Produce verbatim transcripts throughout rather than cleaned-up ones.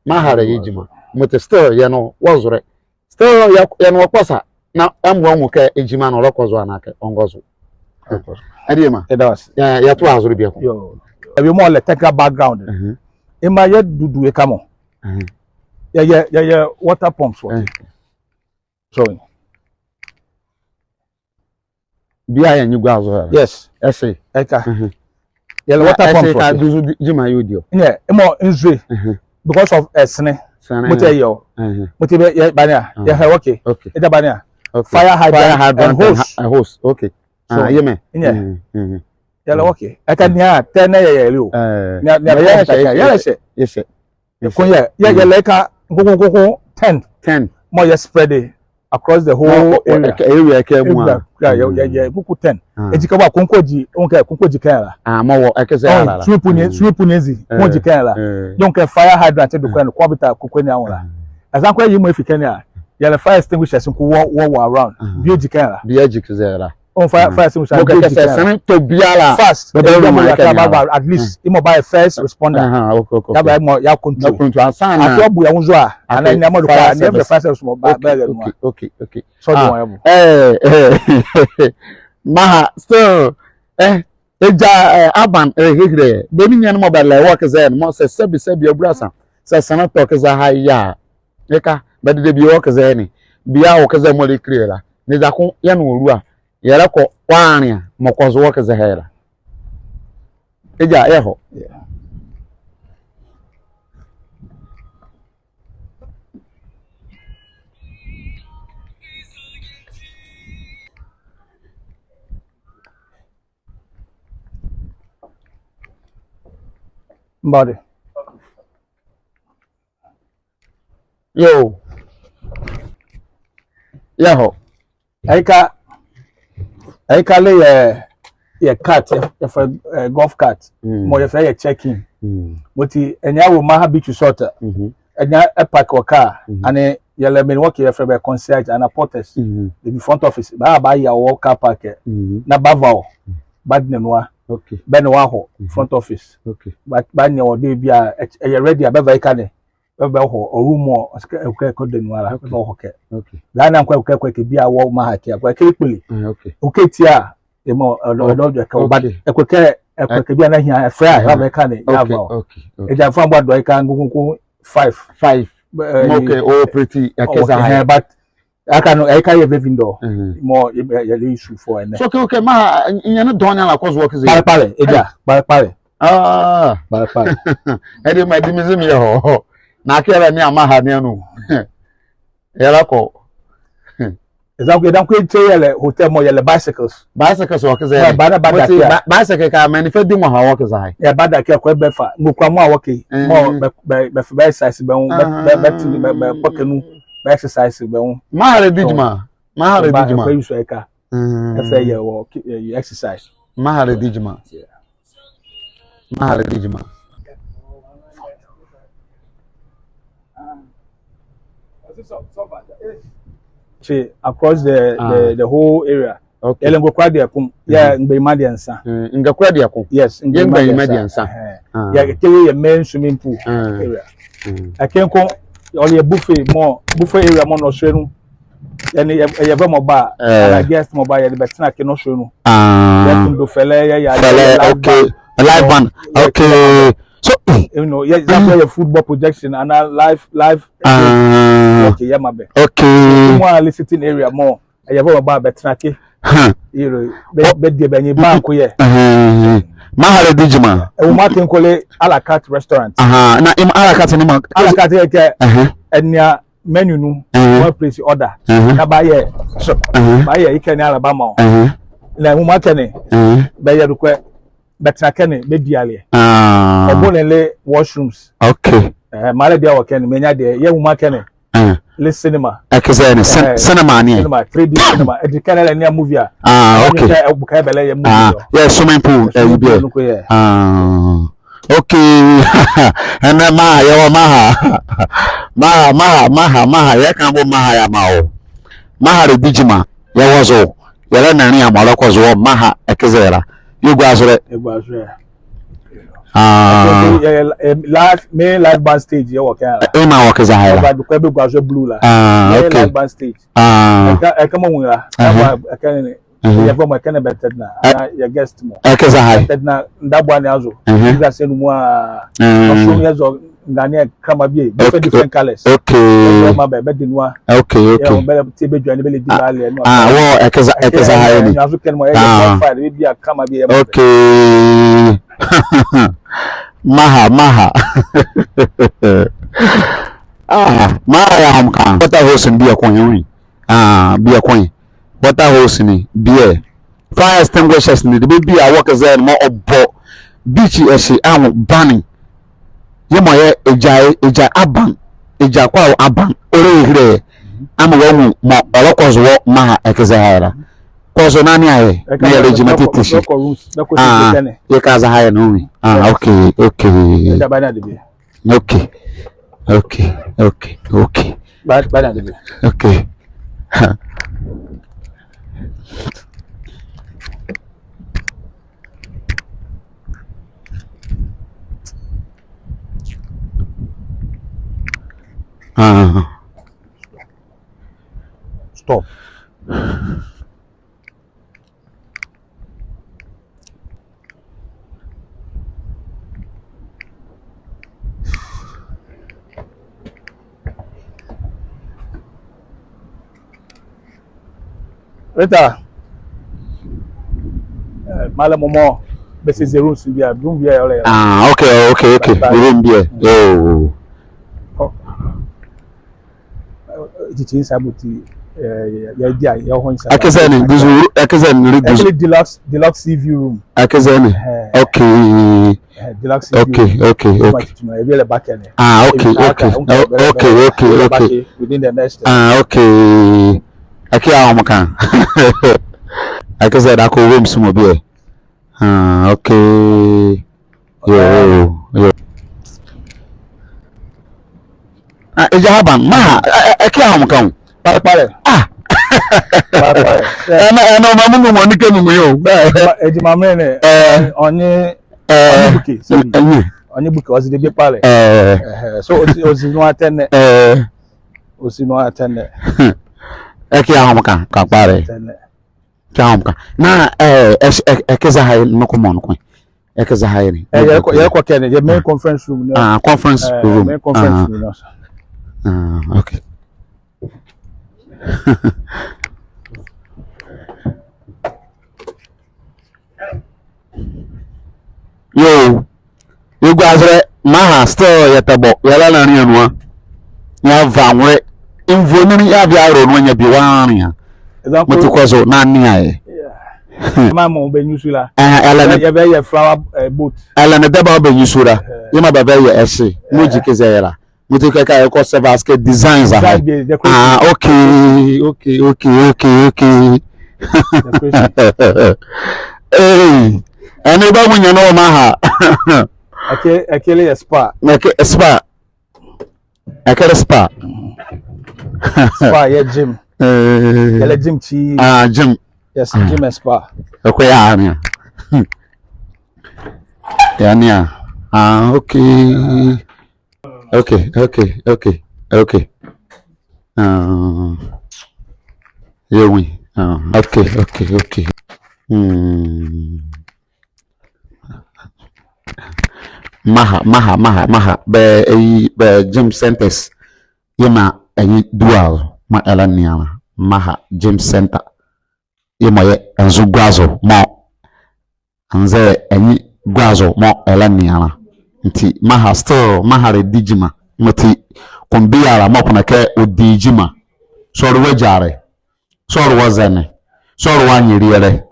Mahale ye gyima. Mɔti still yɛ noko wɔ zolɛ. Still yɛ, yɛ noko wɔ kpɔsa. Na amuala ɔnwu kɛ gyima ne ɔlɛkɔ zo anaa kɛ ɔngɔ zo. Adiema. Ɛda wɔ ase. Yɛ, yɛtoa zo bieko. Yoo. Awie mɔɔ le technical background. Mhm. Yemɔ a yɛdudu ye ka mɔ. Mhm. Yɛyɛ, yɛyɛ water pumps wɔ. Mhm. So. Bie a yɛ nye gua zo. Yes. Ɛhye. Ɛka. Mhm. Yɛlɛ water pump. Ɛhye ka so. Duzu gyima yɛ ɔdi ɔ. Nyɛ, yemɔ nzule. Mhm. Because of, eh, sene. Sene. Mɔti yɛ ɔ. Mhm. Mɔti bɛ, yɛba ne a. Mhm. Yɛhɛ, okay. Okay. Yɛba ne a. Okay. Fire hydrant and hose. Fire hydrant and hose. Okay. So, ah, yemɛ. Nyɛ. Mhm. Mhm. Yɛlɛ, okay. Ɛka nea tɛ ne yɛyɛ le o. Eh. Nea, nea yɛlɛ hyɛ. Yɛlɛ hyɛ. Yɛlɛ hyɛ. Ko yɛ, yɛ, yɛlɛ ka nkuku, nkuku ten. Ten. Mɔɔ yɛ spread across the whole area. Area kɛ mua. Yɛ, yɛ, yɛ nkuku ten. Ah. Ezi kɛ wɔ kɔnkɔ gyi, ɔnwu kɛ kɔnkɔ gyi kɛ la. Ah, mɔɔ wɔ, ɛkɛ zɛ la. Swimming pool ne, swimming pool ne ezi, kɔnkɔ gyi kɛ la. Yɛ ɔnwu kɛ fire hydrant do kɛ ne, kɔbita kɔkɔ ne anwo la. Ɛsan kɔ yemɔ efi kɛ ne a, yɛlɛ fire extinguishers noko wɔ, wɔ, wɔ around. Bie gyi kɛ la. Bie gyi kɛ zɛ la. Ɔnwu fire, fire extinguisher. Mɔɔ kɛkɛ sɛ sene tɔ biala. Fast. Bɛbɛ yemɔ yɛ ka ba, at least yemɔ ba yɛ first responder. Aha, okay, okay. Yaba yemɔ yɛ control. Yɛ control ansa na. Ati ɔbu yɛ nwo zo a. Ana yemɔ do ka, fire service. Fire service mɔ ba, ba yɛ nwo. Okay, okay, okay. So do wɔn yɛ bo. Eh, eh. Maha, still, eh, egya, eh, aban, eh, hehilɛ. Bɛnyianlɛ mɔɔ bɛlɛ wɔ kɛ zɛ ne mɔɔ sɛ sɛbi, sɛbi abulasa. Sɛ sene tɔ kɛ zɛhae a. Ɛka, bɛdebie wɔ kɛ zɛ ne. Bie a wɔ kɛ zɛ mɔɔ le kile la. Ne za ko, yɛ ne ɔlua. Yɛlɛkɔ wɔ anlea, mɔɔ kɔ zo wɔ kɛ zɛhae la. Egya, yɛhɔ. Yeah. Mbɔde. Yoo. Yɛhɔ. Ɛyeka, ɛyeka le yɛ, yɛ cart, yɛ, yɛfɛlɛ, eh, golf cart. Mm. Mɔɔ yɛfɛlɛ yɛ check-in. Mm. Mɔti, ɛnea wɔ Maha Beach Resort a. Mhm. Ɛnea ɛpark wɔ car. Mhm. Ɛnee yɛlɛ menli wɔ kɛ yɛfɛlɛ bɛ concierge anaa porters. Mhm. Ebi front office, bɛ a bɛayia wɔ car park ɛ. Mhm. Na bɛava wɔ. Mhm. Bɛadina nu a. Okay. Bɛ nee wɔ ahɔ, mhm, front office. Okay. Bɛ, bɛanyia wɔ debie a, ɛ, ɛyɛ ready a, bɛva ye ka ne. Bɛbɛhɔ, ɔ room ɔ, ɔsi kɛ, ɛkɛ, ɛkɛ kɔda nu ala, okay, bɛbɛhɔ kɛ. Okay. Daa ne ankoa ɛkɛ, ɛkɛ, ɛkɛ bie a wɔ Maha ɛkɛ, ɛkɛ kpele. Eh, okay. Ɔkɛ tia, yemɔ, ɛdɔ, oh, ɛdɔ, ɛkɛ, okay, ɔba, ɛkɛ, ɛkɛ, ɛkɛ bie a na hia, ɛfɛlɛ a, okay, bɛbɛ ka ne, okay, yɛava ɔ. Okay, okay. Egya fa mbɔ adɔ ɛka, nkuku, nkuku, five. Five. Bɛ, eh, okay, oh, pretty, ɛkɛ, oh, zɛhae. Eh, but, Aka no, ɛyeka yɛ vevindɔ. Mhm. Mɔɔ, yɛ, yɛ, yɛle issue for ɛnɛ. So, okay, okay, Maha, n-, nyɛne dɔɔnwo ne ala kɔ zo wɔ kɛ zɛ. Kpalɛ, kpalɛ, egya, kpalɛ, kpalɛ. Ah. Kpalɛ, kpalɛ. Ɛdeɛ maa di me ze me yɛ hɔ. Na akee yɛlɛ ne a Maha ne anu. Yɛlɛkɔ. Ɛzanko, ɛzanko ɛkye yɛlɛ hotel mɔɔ yɛlɛ bicycles. Bicycles wɔ kɛ zɛ. Ba, ba, ba, mɔti, ba, bicycle ka menli fɛ di mɔ ha wɔ kɛ zɛhae. Yɛba da kɛ kɔ bɛfa. Mɔɔ kura mɔ a wɔ kɛ. Mm. Mɔɔ bɛ, bɛ, bɛ, bɛ exercise bɛ nwo, bɛ, bɛ, bɛ ti, bɛ, bɛ kɔ kɛ nu. Bɛ exercise bɛ nwo. Maha le di gyima. Maha le di gyima. Ba, ɛkɔ use ɛka. Mm. Ɛfɛ yɛ wɔ, ɛ, exercise. Maha le di gyima. Yeah. Maha le di gyima. Kye across the, ah, the, the whole area. Okay. Yɛlɛ ngakura deɛ ko. Yɛ, mhm, mgbanyima deɛ nsa. Mm, ngakura deɛ ko. Yes, yɛ mgbanyima deɛ nsa. Ɛhɛɛ. Ah. Yɛ kɛ yɛ main swimming pool, ah, area. Mm. Ɛkɛ nko, ɔle yɛ buffet mɔɔ, buffet area mɔɔ nɔhwele nu. Yɛ nee, yɛ, yɛ ɛva mɔ ba, eh, anaa guest mɔ ba, yɛde bɛtɛnla ɛkɛ nɔhwele nu. Ah. Yɛ tundo fɛlɛ, yɛ, yɛ, fɛlɛ, yɛ live, okay, band. Live band. Yɛ, okay. So, you know, yɛ, example, yɛ football projection, anaa live, live. Ah. Okay, yɛmaa bɛ. Okay. Mɔɔ a le sitting area mɔɔ. Ɛyɛ ɛva mɔ ba bɛtɛnla ɛkɛ. Huh. You know, bɛ, bɛ deɛ bɛ nye bank yɛ. Uh-huh. Maha le di gyima. Ɛwɔ mɔɔ akee nko le à la carte restaurant. Aha, na yemɔ à la carte ne ma. À la carte yɛ kɛ, uh-huh, ɛnea menu nu, uh-huh, wɔ place order. Uh-huh. Na bɛayɛ, so, uh-huh, bɛayɛ ɛkɛ ne ala bɛamaa wɔ. Uh-huh. Na ɛwɔ mɔɔ akee ne, uh-huh, bɛyɛ do kɔ, bɛtɛnla ɛkɛ ne, bɛdi aleɛ. Ah. Ɔbɔ ne le washrooms. Okay. Eh, male deɛ wɔ ɛkɛ ne, menli deɛ, yɛ ɛwɔ mɔɔ akee ne. Eh. Le cinema. Ɛkɛ zɛ ne, cin-, eh, cinema ne. Cinema, three D cinema. Ɛdi kɛ ɛlɛnea movie a. Ah, okay. Ɛkɛ, ɛbuka ɛbɛlɛ yɛ movie. Ah, yɛ swimming pool, eh, swimming pool noko yɛ. Ah. Okay. Ɛnɛ Maha, yɛwɔ Maha. Maha, Maha, Maha, Maha, yɛka bo Maha yɛamaa wɔ. Maha le di gyima, yɛwɔ zo. Yɛlɛnea ne a mɔɔ ɔlɛkɔ zo wɔ Maha ɛkɛ zɛ la. Yɛgua zolɛ. Yɛgua zolɛ. Ah. Ɛkɛ, ɛɛ, ɛɛ, live, main live band stage yɛɛ wɔkɛ la. Ɛma wɔkɛzɛhae la. Ɛba dukɔ ɛbɛgua zo blue la. Ah, okay. Main live band stage. Ah. Ɛkɛ, ɛkɛ mɔɔ nwu la. Uh-huh. Ɛba, ɛkɛ ne, uh-huh, yɛɛ fɔɔ mɔɔ ɛkɛ ne bɛtɛdɛna. Ɛ-, anaa yɛ guest mɔ. Ɛkɛzɛhae. Bɛtɛdɛna ndaboa ne azo. Uh-huh. Ɛkɛ ne ndaboa ne azo. Uh-huh. Ɛkɛ ne ndaboa ne azo. Okay. Okay, okay. Ah, wɔ ɛkɛzɛhae ne. Ah. Okay. Maha, Maha. Ah, Maha, yɛ ahomeka. Water hose ne bie ko ye. Ah, bie ko ye. Water hose ne bie. Fire extinguishers ne, debie bie a wɔkɛzɛ ne mɔɔ ɔbɔ beach ɛhye anwo bane. Yemɔ yɛ egya, egya aban, egya kɔ aban, ɔlɛyɛhile. Amaa wɔanwu mɔɔ ɔlɛkɔ zo wɔ Maha ɛkɛzɛhae la. Kɔ zo na nea yɛ, na yɛlɛgyima tete ɛhye. Ah, yɛkɛzɛhae ne ɔnwu. Ah, okay, okay. Okay. Okay, okay, okay. Ba, ba na debe. Okay. Ah. Stop. Rita, eh, mɔɔ le mɔɔ, mɔɔ bɛsɛsɛ rooms bie a, room bie a yɛlɛ. Ah, okay, okay, okay. Room bie a. Oh. Ɛɛ, titi nsa buti, ɛɛ, yɛdi a, yɛhɔ nsa. Ɛkɛ sɛ ne, guzu, ɛkɛ sɛ ne, guzu. Ɛkɛ deluxe, deluxe sea view room. Ɛkɛ sɛ ne. Ɛhɛɛ. Okay. Ɛhɛɛ, deluxe sea view room. Okay, okay, okay. Ah, okay, okay. Okay, okay, okay. Within the next, ah, okay. Ɛkɛ a wɔka. Ɛkɛ sɛ dako rooms mɔ bie a. Ah, okay. Yo, yo, yo. Ah, egya aban, Maha, ɛ, ɛ, ɛkɛ a wɔka o. Kpalɛ, kpalɛ. Ah. Kpalɛ, kpalɛ. Ɛnɛ, ɛnɛ, ɔmaa me nwo mɔɔ menika nwo ye o. Ɛɛ, egyi mame ne. Ɛɛ. Ɔnye, ɛɛ, ɔnye Buki, sɛbi. Ɛɛ. Ɔnye Buki, ɔse debie kpalɛ. Ɛɛ. Ɛhɛɛ, so ɔse, ɔse nu atɛnɛ. Ɛɛ. Ɔse nu atɛnɛ. Ɛkɛ a wɔka, ka kpalɛ. Atɛnɛ. Ka wɔka. Na, ɛɛ, ɛ, ɛ, ɛkɛzɛhae noko mɔɔ noko. Ɛkɛzɛhae ne. Ɛɛ, yɛkɔ, yɛkɔ ɛkɛ ne, yɛ main conference room ne. Ah, conference room. Ɛɛ, main conference room ne. Ah, okay. Yoo. Yɛgua zo la, Maha, still yɛtɛbɔ, yɛla na nea nu a. Yɛava nwolɛ. Mfonini yɛava yɛara nu a, nyɛbi wɔ anea. Mɔti kɔ zo na nea yɛ. Maa mɔɔ bɛnwu su la. Ɛɛ, ɛlɛ ne. Yɛbɛyɛ flower, ɛɛ, boat. Ɛlɛ ne debie a bɛnwu su la. Ɛhɛɛ. Yɛmaa bɛbɛyɛ ɛhye. Mɔɔ gyi kɛzɛ yɛ la. Mɔti kɛkala yɛkɔ serve as kɛ designs a. Design bie, decoration. Ah, okay, okay, okay, okay, okay. Decoration. Hey, ɛnee bɛnwu nyɛ ne wɔ Maha. Ɛkɛ, ɛkɛ le yɛ spa. Ɛkɛ, spa. Ɛkɛ le spa. Spa yɛ gym. Ɛɛ. Yɛlɛ gym kyi. Ah, gym. Yes, gym and spa. Ɛkɔ yɛ anea. Yɛ anea. Ah, okay. Okay, okay, okay, okay. Ah, yɛnwu. Ah, okay, okay, okay. Hmm. Maha, Maha, Maha, Maha. Bɛ, ɛyi, bɛ gym centers. Yɛmaa ɛnye dua zo mɔɔ ɛlɛnea la. Maha gym center. Yemɔ yɛ ɛnzo gua zo mɔɔ Anzɛɛ ɛnye gua zo mɔɔ ɛlɛnea la. Nti Maha still, Maha ɛlɛdi gyima. Mɔti ko biala mɔɔ kpondɛ kɛ ɔdi gyima. Sɔɔ ɔle wɔ agyalɛ. Sɔɔ ɔle wɔ zɛne. Sɔɔ ɔle wɔ anyelielɛ.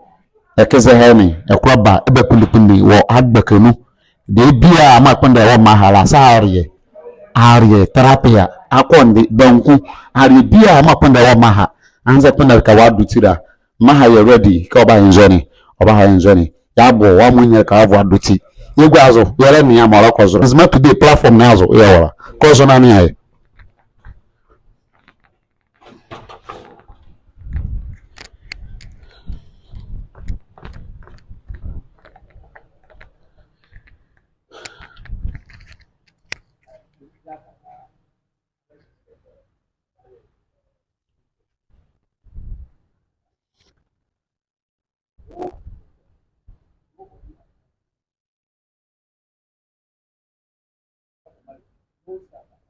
Ɛkɛ zɛhae ne, ɛkola ba, ɛbakpondikpondi wɔ agbɛkɛ nu. Debie biala mɔɔ ɛkpondɛ wɔ Maha la, saa aleɛ. Aleɛ, tilapia, akɔnde, banku. Aleɛ biala mɔɔ ɛkpondɛ wɔ Maha. Anzɛɛ ɛkpondɛ kɛ wɔ Adoti la. Maha yɛ ready, kɛ ɔbaha yɛ nzɔne, ɔbaha yɛ nzɔne. Yɛabɔ, wɔ mɔɔ nyɛle kɛ ɔbavo Adoti. Yɛgua zo, yɛlɛnea mɔɔ ɔlɛkɔ zo. Nzema Today platform ne azo, yɛwɔ la. Kɔ zo na nea yɛ. Bosua ba.